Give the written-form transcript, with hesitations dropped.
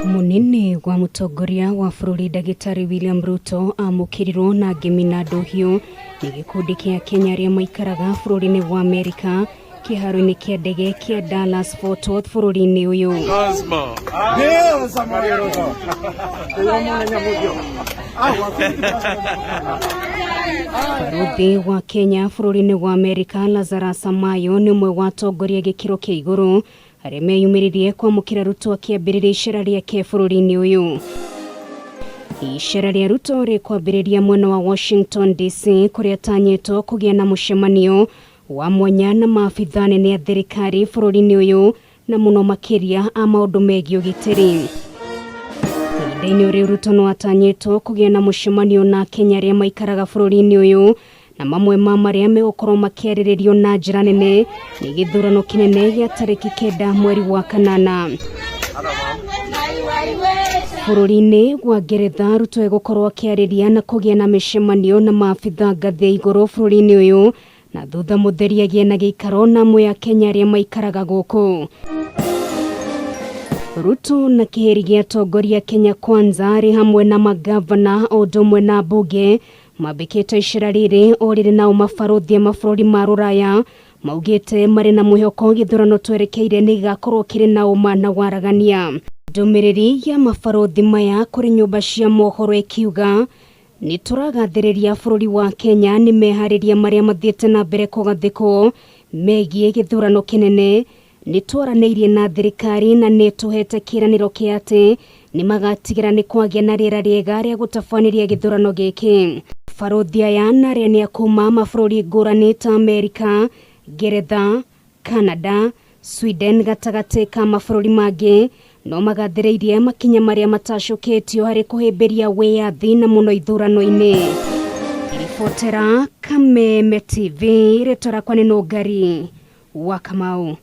Mũnene wa mũtongoria wa bũrũri Ndagĩtarĩ William Ruto amũkĩrirwo na ngemi na ndũhiũ nĩ gĩkundi kĩa Kenya arĩa maikaraga bũrũri-inĩ wa Amerika kĩharo-inĩ kĩa ndege kĩa Dallas Fort Worth bũrũri-inĩ ũyũ. Barũthi wa Kenya bũrũri-inĩ wa Amerika Lazarus Amayo nĩ ũmwe wa atongoria gĩkĩro kĩa igũrũ arĩa meyumĩririe kwamũkĩra Ruto akĩambĩrĩria icera rĩake bũrũri-inĩ ũyũ. Icera rĩa Ruto rĩkwambĩrĩria mwena wa Washington DC kũrĩa atanyĩtwo kũgĩa na mũcemanio wa mwanya na maabithaa anene a thirikari bũrũri-inĩ ũyũ na mũno makĩria a maũndũ megiĩ ũgitĩri. Ihinda-inĩ rĩu Ruto no atanyĩtwo kũgĩa na mũcemanio na Akenya arĩa maikaraga bũrũri-inĩ ũyũ na mamwe ma marĩa megũkorwo makĩarĩrĩrio na njĩra nene nĩ gĩthurano kĩnene gĩa tarĩki kenda mweri wa kanana. Bũrũri-inĩ wa Ngeretha Ruto egũkorwo akĩarĩria na kũgĩa na mĩcemanio na maabithaa ngathĩ ya igũrũ bũrũri-inĩ ũyũ na thutha mũtheri agĩe na gĩikaro na amwe a Kenya arĩa maikaraga gũkũ. Ruto na kĩhĩri gĩa atongoria Kenya Kwanza arĩ hamwe na magavana o ũndũ ũmwe na mbunge mambĩkĩte icera rĩrĩ o rĩrĩ nao mabarũthi a mabũrũri ma rũraya maugĩte marĩ na mwĩhoko gĩthurano twerekeire nĩ gĩgakorwo kĩrĩ na ũma na waragania. Ndũmĩrĩri ya mabarũthi maya kũrĩ nyũmba cia mohoro ĩkiuga Nĩ tũragathĩrĩria bũrũri wa Kenya nĩ meharĩria marĩa mathiĩte na mbere kũgathĩkwo megiĩ gĩthurano kĩnene. Nĩ twaranĩirie na thirikari na nĩ ĩtũhete kĩĩranĩro kĩa atĩ nĩ magatigĩra nĩ kwagĩa na rĩera rĩega rĩa gũtabanĩria gĩthurano gĩkĩ. Barũthi aya na arĩa nĩ a kuma mabũrũri ngũrani ta Amerika, Ngeretha, Canada, Sweden gatagatĩ ka mabũrũri mangĩ no magathĩrĩirie makinya marĩa matacũkĩtio harĩ kũhĩmbĩria wĩyathi na mũno ithurano-inĩ. Ribotera Kameme TV, rĩtwa rakwa nĩ Nũngari wa Kamau.